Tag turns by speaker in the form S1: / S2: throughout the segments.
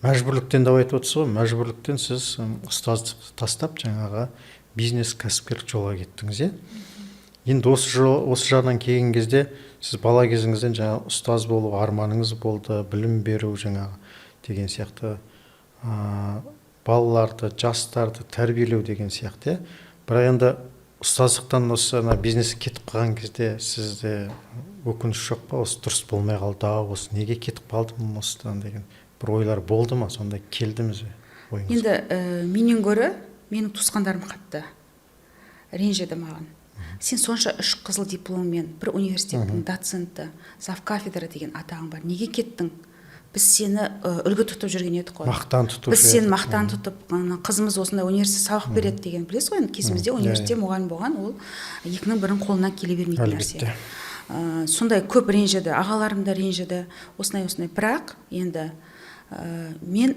S1: Мәжбүрліктен деп айтып отырсыз ғой. Мәжбүрліктен сіз ұстаздықты тастап, жаңағы бизнес, кәсіпкерлік жолға кеттіңіз, иә. Енді осы жол, осы жағынан келген кезде, сіз бала кезіңізден жаңағы ұстаз болу арманыңыз болды, білім беру жаңағы деген сияқты, балаларды, жастарды тәрбиелеу деген сияқты, иә. Бірақ енді ұстаздықтан осы ана бизнеске кетіп қалған кезде сізде өкініш жоқ па? Осы дұрыс болмай қалды ау, осы неге кетіп қалдым осыдан деген бір ойлар болды ма, сондай келді ме ойыңызға?
S2: Енді менен гөрі менің туысқандарым қатты ренжіді маған. Сен сонша үш қызыл дипломмен, бір университеттің доценті, зав кафедра деген атағың бар, неге кеттің? Біз сені үлгі тұтып жүрген едік қой.
S1: Мақтан тұтушы
S2: Біз сені
S1: едік.
S2: мақтан тұтып, ана қызымыз осындай университетте сабақ береді деген. Білесіз ғой енді, кезімізде университетте мұғалім болған ол екінің бірінің қолынан келе бермейтін нәрсе. Сондай көп ренжіді, ағаларым да ренжіді, осындай осындай. Бірақ енді мен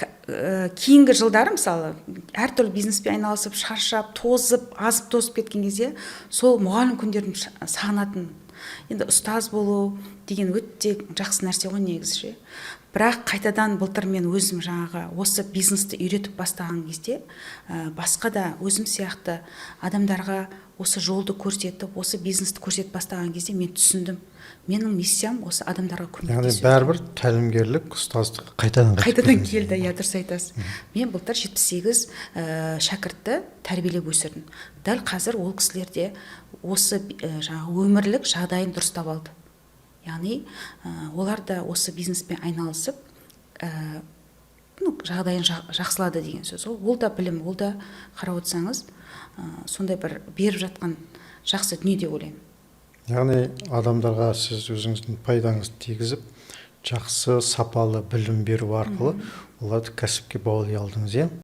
S2: кейінгі жылдары, мысалы, әртүрлі бизнеспен айналысып, шаршап, тозып, азып тозып кеткен кезде сол мұғалім күндерін сағынатын. Енді ұстаз болу деген өте жақсы нәрсе ғой негізі ше. Бірақ қайтадан былтыр мен өзім жаңағы осы бизнесті үйретіп бастаған кезде, басқа да өзім сияқты адамдарға осы жолды көрсетіп, осы бизнесті көрсетіп бастаған кезде мен түсіндім: менің миссиям осы адамдарға
S1: Яғни
S2: көмектесу.
S1: бәрібір тәлімгерлік, ұстаздық қайтадан қайтып
S2: Қайтадан
S1: келдіңіз.
S2: келді, иә, дұрыс айтасыз. Мен былтыр 78 шәкіртті тәрбиелеп өсірдім. Дәл қазір ол кісілер де осы жаңағы өмірлік жағдайын дұрыстап алды. Яғни олар да осы бизнеспен айналысып, ну, жағдайын жақсылады деген сөз ғой. Ол да білім, ол да, қарап отырсаңыз, сондай бір беріп жатқан жақсы дүние деп ойлаймын.
S1: Яғни адамдарға сіз өзіңіздің пайдаңызды тигізіп, жақсы, сапалы білім беру арқылы оларды кәсіпке баулай алдыңыз, иә.